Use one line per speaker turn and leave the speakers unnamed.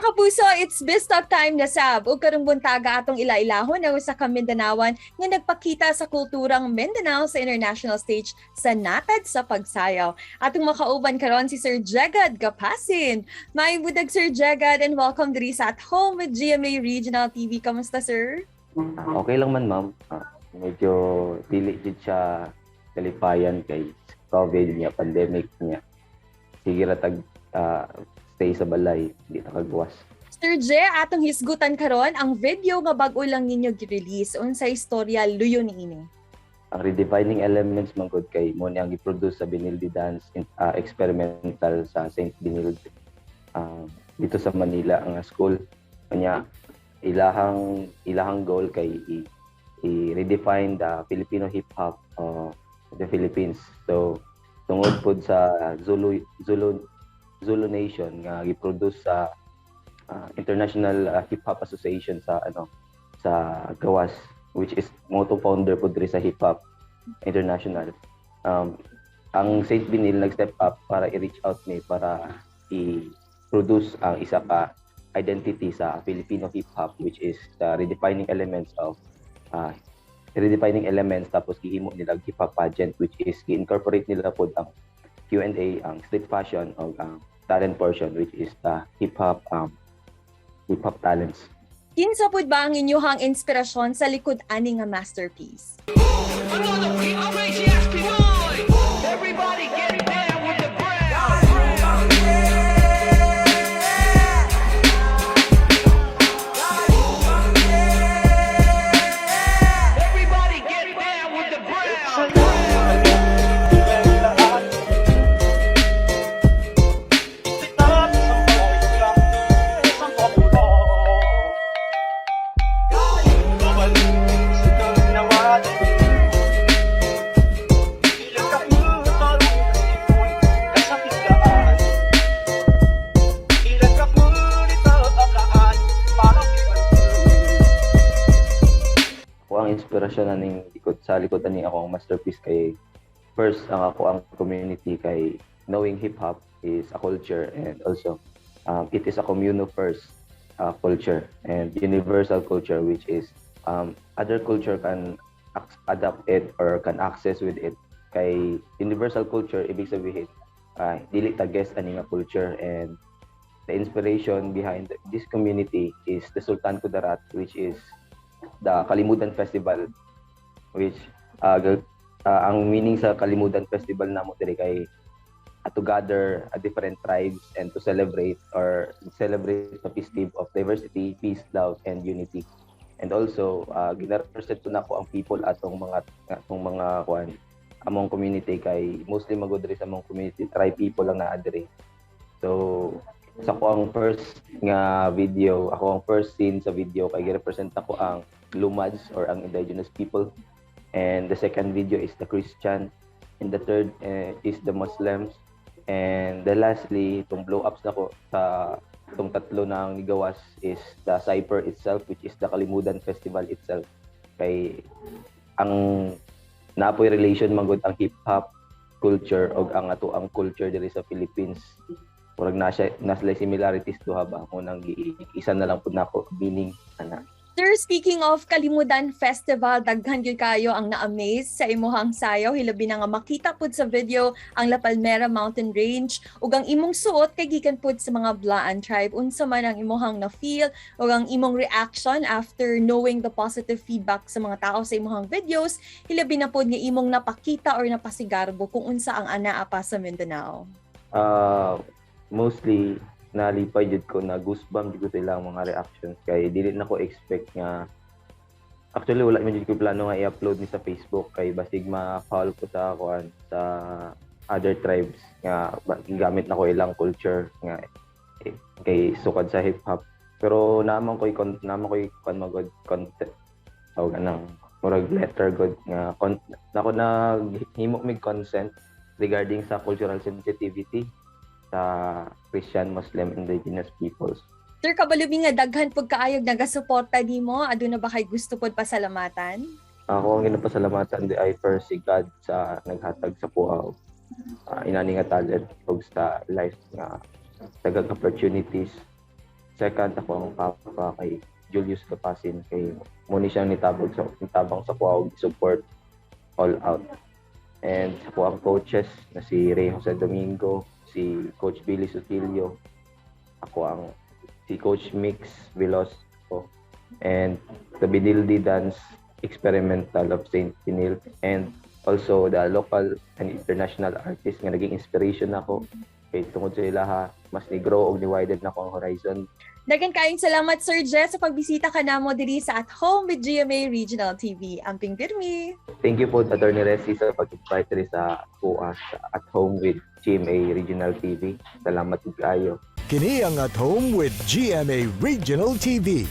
Mga kapuso, it's Biztalk time na sab. Ug karong buntaga, atong ila-ilahon ang usa ka Mindanaoan nga nagpakita sa kulturang Mindanao sa international stage sa natad sa pagsayaw. Atong makauban karon si Sir Jegad Gapasin. Maayong buntag, Sir Jegad, and welcome diri sa At Home with GMA Regional TV. Kamusta, sir?
Okay lang man, ma'am. Medyo dili jud siya kalipayan kay COVID niya, pandemic niya. Sige ra tag stay sa balay, di ta kagawas.
Sir Je, atong hisgutan karon ang video nga bag-o lang ninyo gi-release. Unsa istorya luyo niini?
Ang Redefining Elements man gud kay mo ni ang gi-produce sa Benilde Dance Experimental sa St. Benilde dito sa Manila ang school. Kanya ilahang goal kay i-redefine the Filipino hip hop the Philippines. So tungod pod sa Zulu Zulu Zulu Nation nga gi-produce sa International Hip Hop Association sa ano sa gawas, which is mo to founder pod diri sa hip hop international. Ang St. Benilde nag-step up para i-reach out ni para i-produce ang isa ka identity sa Filipino hip hop, which is the redefining elements of redefining elements, tapos gihimo nila hip hop pageant, which is gi-incorporate nila pod ang Q&A, ang street fashion o ang talent portion, which is the hip hop talents.
Kinsa pud ba ang inyuhang inspirasyon sa likod ani nga masterpiece?
Another crazy ass boy. Everybody get down with the brown. Everybody get down with the brown.
Ako ang inspirasyon aning likod sa likod ani ako ang masterpiece kay first ang ako ang community, kay knowing hip hop is a culture and also it is a communal first culture and universal culture, which is other culture can adapt it or can access with it, kay universal culture, ibig sabihin dili ta guest ani nga culture. And the inspiration behind this community is the Sultan Kudarat, which is the Kalimudan Festival, which ang meaning sa Kalimudan Festival namo diri kay to gather different tribes and to celebrate or celebrate the festive of diversity, peace, love, and unity. And also, gina-represent ko nako ang people atong mga kuan among community, kay mostly magud diri sa among community, tribe people lang naa diri. So sa ako ang first nga video, ako ang first scene sa video kay gi-represent ako ang Lumads or ang indigenous people. And the second video is the Christian. And the third is the Muslims. And the lastly, itong blow ups nako sa itong tatlo na ang nigawas is the cypher itself, which is the Kalimudan Festival itself. Kay ang naapoy relation magud ang hip hop culture og ang ato ang culture diri sa Philippines. Murag na siya na sila similarities duha ba mo nang isa na lang pud nako meaning ana.
Sir, speaking of Kalimudan Festival, daghan gyud kayo ang na-amaze sa imuhang sayaw, hilabi na nga makita pud sa video ang La Palmera Mountain Range ug ang imong suot kay gikan pud sa mga Blaan tribe. Unsa man ang imuhang na-feel ug ang imong reaction after knowing the positive feedback sa mga tao sa imuhang videos, hilabi na pud nga imong napakita or napasigarbo kung unsa ang anaa pa sa Mindanao?
Mostly nalipay jud ko, na goosebump jud ko sa ilang mga reactions, kay dili na ko expect nga, actually wala man jud ko plano nga i-upload ni sa Facebook kay basig ma-foul ko sa kuan sa other tribes nga gamit na ko ilang culture nga eh, kay sukad sa hip hop. Pero naman ko'y kuan magod content, tawag anang murag letter god nga nako naghimo mig consent regarding sa cultural sensitivity sa Christian, Muslim, indigenous peoples.
Sir, kabalo mi nga daghan pud kaayog nagasuporta nimo. Aduna ba kay gusto pod pasalamatan?
Ako ang ginapasalamatan di ay first si God sa naghatag sa kuha inani nga talent ug sa life nga daghang opportunities. Second, ako ang papa kay Julius Gapasin kay mao ni siyang nitabang sa kuha og support all out. And sa ako ang coaches na si Ray Jose Domingo, si Coach Billy Sotillo, ako ang si Coach Mix Velasco, and the Benilde Dance Experimental of St. Benilde, and also the local and international artists nga naging inspiration nako kay tungod sa ilaha mas ni grow og ni widen nako ang horizon.
Daghan kayong salamat, Sir Jess, sa pagbisita kanamo diri sa At Home with GMA Regional TV. Amping pirmi!
Thank you po, Attorney Resi, sa pag-invite diri sa kuha sa At Home with GMA Regional TV. Salamat ug kaayo.
Kini ang At Home with GMA Regional TV.